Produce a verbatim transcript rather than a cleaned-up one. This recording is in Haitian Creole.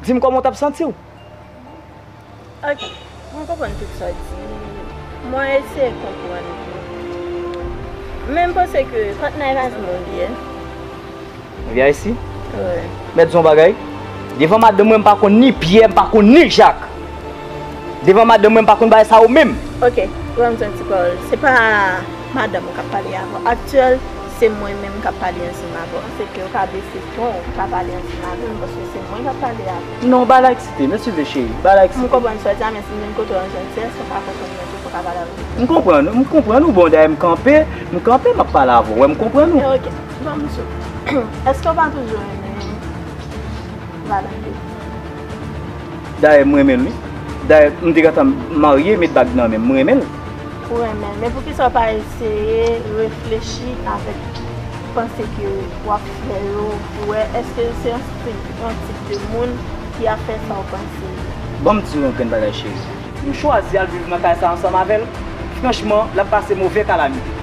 Di m kòman w t ap santi w. Ok, mwen konprann tout sa w di. Mwen eseye konprann tou. Men m panse ke patnè e pa ti moun li ye. Vye Ayiti, Wi. Mèt di yon bagay. Devan madanm mwen, m pa konn ni Pyè, m pa konn ni Jak. Devan madanm mwen, m pa konn bagay sa yo menm. Ok, ban m di yon ti pawòl. Se pa madanm ou k ap pale avè w. Aktyèl, se mwen menm k ap pale ansanm avè w. Se ke ou ka bese ton, ou ka pale ansanm avè m, paske se mwen k ap pale avè w. Non, ba la eksite, men swive cheri, ba la M eksite. Konprann sa w di a, men si m vin kote w an jantiyès, ou ka konprann mwen tou, pou w ka pale avè m. M konprann, m konprann ou, bon, dayè m kanpe, m kanpe, m ap pale avè w, wè, m konprann ou. Ok, ban m di w. Èske w pa toujou renmen Valante? Dayè, m renmen l, wi. Dayè, m te gentan marye, met bag nan men m, m renmen l. Ou renmen l, men poukisa w pa eseye reflechi avèk panse ke w ap fè yo pou wè èske se yon tip, yon tip de moun ki ap fè sa w panse? Ban m di w yon grenn bagay, cheri. Si m chwazi al viv nan kay sa ansanm avè l, franchman, l ap pase move kalamite.